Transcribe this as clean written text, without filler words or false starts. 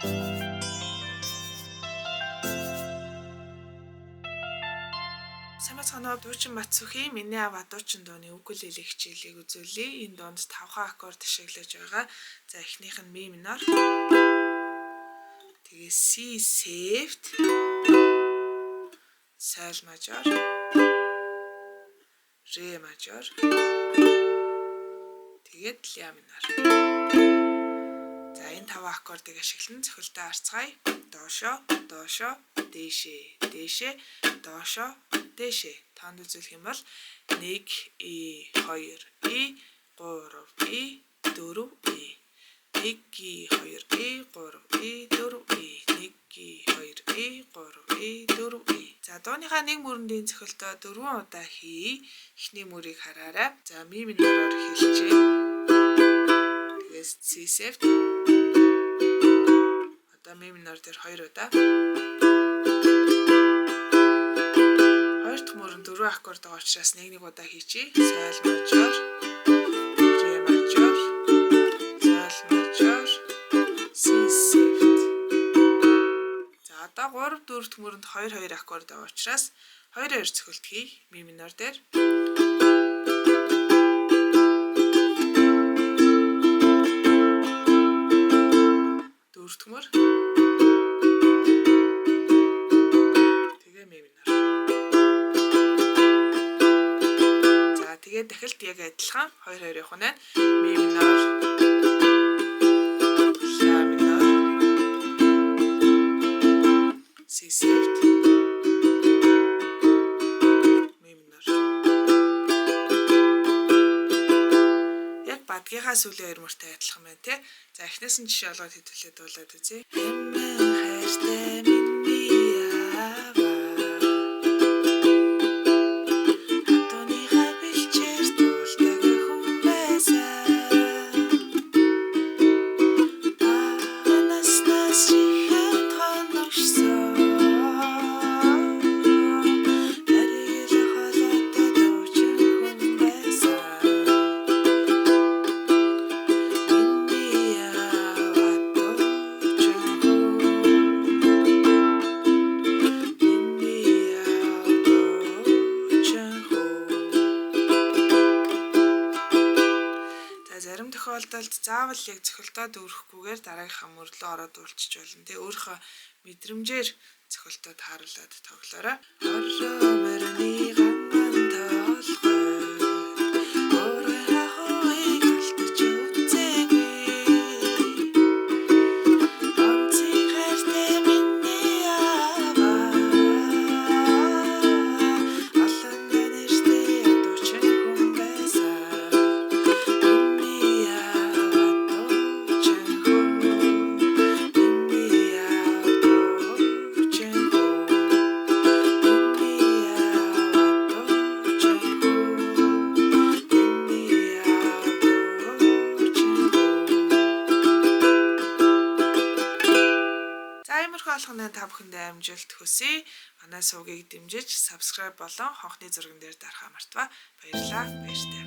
Сайн байцгаана уу? Дуучин Батсүхийн Миний аав адуучин дууны укулеле хичээлийг үзүүлье. Энэ дунд 5 аккорд ашиглаж байгаа. За эхнийх нь ми минор. Тэгээ C сефт, соль мажор, ре мажор. Тэгээд ля минор. За энэ 5 аккордыг ашиглан цохилтоо арцгаая. Доошоо, доошоо, дээшээ, дээшээ, доошоо, дээшээ. Тоонд үзүүлэх юм бол 1 E 2 E 3 E 4 E 1 E 2 E 3 E 4 E 1 E 2 E 3 E 4 E. За дууныхаа нэг мөрөндийн цохилтоо 4 удаа хий. Эхний мөрийг хараарай. За ми минороор эхэлжээ. Тэгээс C сефт. Одоо ми минор дээр 2 удаа. Хоёр дахь мөрөн 4 аккорд байгаа учраас нэг нэг удаа хийчихье. Соль мажор, ре мажор, соль мажор, C сефт. За одоо 3 4 дахь мөрөнд 2 2 аккорд байгаа учраас 2 2 цохилт хий. Ми минор дээр. Дөрөв дэх мөр. Тэгээ ми минор. За тэгээ дахилт яг адилхан 2 2 явах нь. Ми минор, ля минор, C сефт, ми минор. Яг бадгийнхаа сүүлийн хоёр мөртэй адилхан байна те. За эхнээс нь жишээ олгоод хэдүүлээ дуулаад үзье. Хэмээн хайртай миний аава. Хатууныхаа бэлчээр дуулдаг хүн байсан. Бага наснаас чихэнд хоногшсон. Нарийн хоолойтой дуучин хүн байсан. Миний аав адуучин хүн. Миний аав дуучин хүн. За зарим тохиолдолд заавал яг цохилтоо дүүрэхгүйгээр дараагийнхаа мөрлөө ороод дуулчих болно. Тэ өөрийнхөө мэдрэмжээр цохилтоо тааруулаад тоглоорой. Орой морины ганган толгой уургай хувийг алдаж үзээгүй. Онцгийн хайртай миний аава. Олондоо нэртэй адуучин хүн байсан. Миний аав адуучин хүн. Миний аав дуучин хүн. Миний аав адуучин хүн. Миний аав дуучин хүн. За иймэрхүү алханы та бүхэндээ амжилт хүсье. Манай сувгийг дэмжиж subscribe болон хонхны зурган дээр дарахаа мартваа. Баярлалаа. Баяртай.